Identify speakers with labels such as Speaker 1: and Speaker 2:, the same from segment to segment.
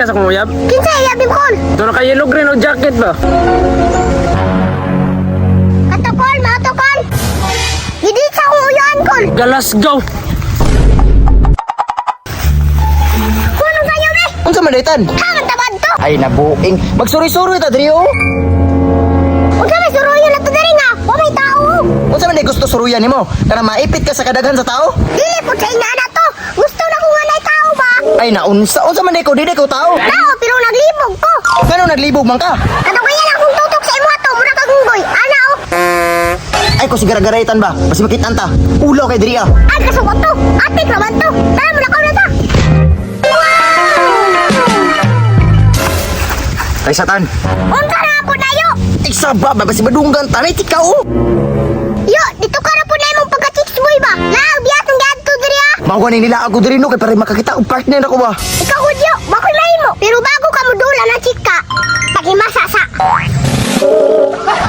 Speaker 1: ka sa akong uyab?
Speaker 2: Kinsa iya bimkol?
Speaker 1: Ito na yellow green o jacket ba?
Speaker 2: Kato kol, maato kol. Gidit sa akong uyan kol.
Speaker 1: Galas go!
Speaker 2: Kunong sa inyo be?
Speaker 3: Unsa man daytan?
Speaker 2: Kaman tabad to.
Speaker 3: Ay nabuing. Magsuri-suri ta diri oh.
Speaker 2: Unsa may suruyo na to diri nga? Wa may tao.
Speaker 3: Unsa man day gusto suruyan nimo? Kana maipit ka sa kadaghan sa tao?
Speaker 2: Dili po sa ingana to. Gusto na ko nga nay tao ba?
Speaker 3: Ay naunsa unsa man day ko dili ko tao.
Speaker 2: Tao pero naglibog ko.
Speaker 3: Ngano naglibog man ka?
Speaker 2: Kato kaya lang kung tutok sa imo ato, mura ka gunggoy. Ana oh.
Speaker 3: Ay ko sigara-garaitan ba? Basi makit-an ta. Ulaw kay diri ah.
Speaker 2: Ay kasugot to. Atik raman to. Tara mo na ta.
Speaker 3: Kay satan.
Speaker 2: Unsa na po na yo?
Speaker 3: Ay saba ba basi madunggan tanay ti ka oh.
Speaker 2: Yo, dito ka na po na imong pagka chicks boy ba? Laag biyatong gadto diri ah.
Speaker 3: Mao gani nila ako diri no kay para makakita og partner ako ba.
Speaker 2: Ikaw hudyo, bakoy mahimo. Pero bago ka mudula na chika, paghimasa sa.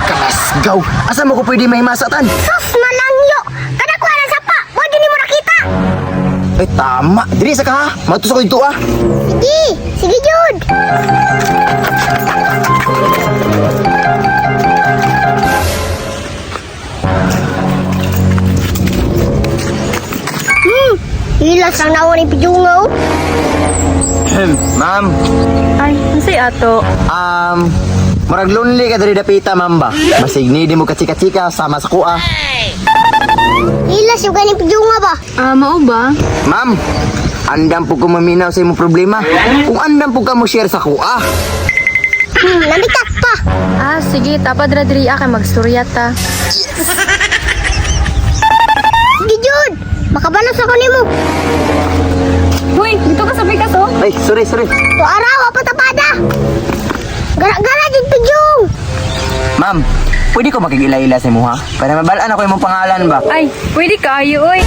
Speaker 3: Kalasgaw. Asa mo ko pwede mahimasa tan?
Speaker 2: Sus na lang yo. Kada ko na sapa, wa gyud nimo nakita.
Speaker 3: Ay tama. Diri sa ka ha. Matus ako dito ah.
Speaker 2: Sige, sige jud. Hilas ang nawa ni Pijunga oh.
Speaker 3: Ma'am,
Speaker 4: Ay, unsay ato?
Speaker 3: Murag lonely ka diri dapita, ma'am ba? Basig ni di mo katsika-tsika sama sa kuha.
Speaker 2: Hilas yung ganing Pijunga ba?
Speaker 4: Ah, mao ba?
Speaker 3: Ma'am, andam po ko maminaw sa imong problema. Kung andam po ka mo share sa kuha.
Speaker 2: Namikat pa.
Speaker 4: Ah, sige, tapad ra diri ah, kay magstorya ta.
Speaker 2: Sige jud, makabalos ako nimo.
Speaker 4: Hoy, dito ka sa pikas oh.
Speaker 3: Ay, sorry, sorry.
Speaker 2: To araw pa tapada. Gara-gara jud Pijung.
Speaker 3: Ma'am, pwede ko makigila-ila sa imo ha? Para mabalaan ako imong pangalan ba?
Speaker 4: Ay, pwede kaayo oy.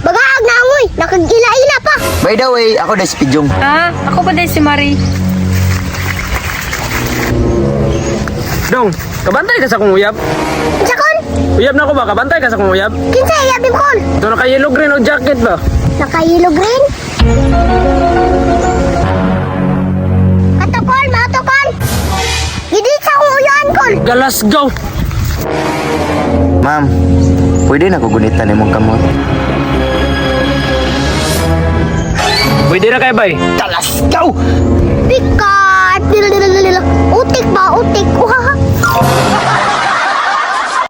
Speaker 2: Bagaag na angoy, nakagila-ila pa.
Speaker 3: By the way, ako dahil si Pijong.
Speaker 4: Ah, ako pa dahil si Marie.
Speaker 1: Dong, kabantay ka sa akong uyab?
Speaker 2: Unsa kon?
Speaker 1: Uyab na ko ba? Kabantay ka sa akong uyab?
Speaker 2: Kinsa iya bimkol?
Speaker 1: Ito na yellow green o jacket ba?
Speaker 2: Naka yellow green? Kato kol, maato kol. Gidit sa akong uyan kol.
Speaker 1: Galas go!
Speaker 3: Ma'am, pwede na ko gunitan imong kamot.
Speaker 1: Pwede na kay bay.
Speaker 3: Kalasgaw!
Speaker 2: Pikat. Utik ba, utik. Uhaha.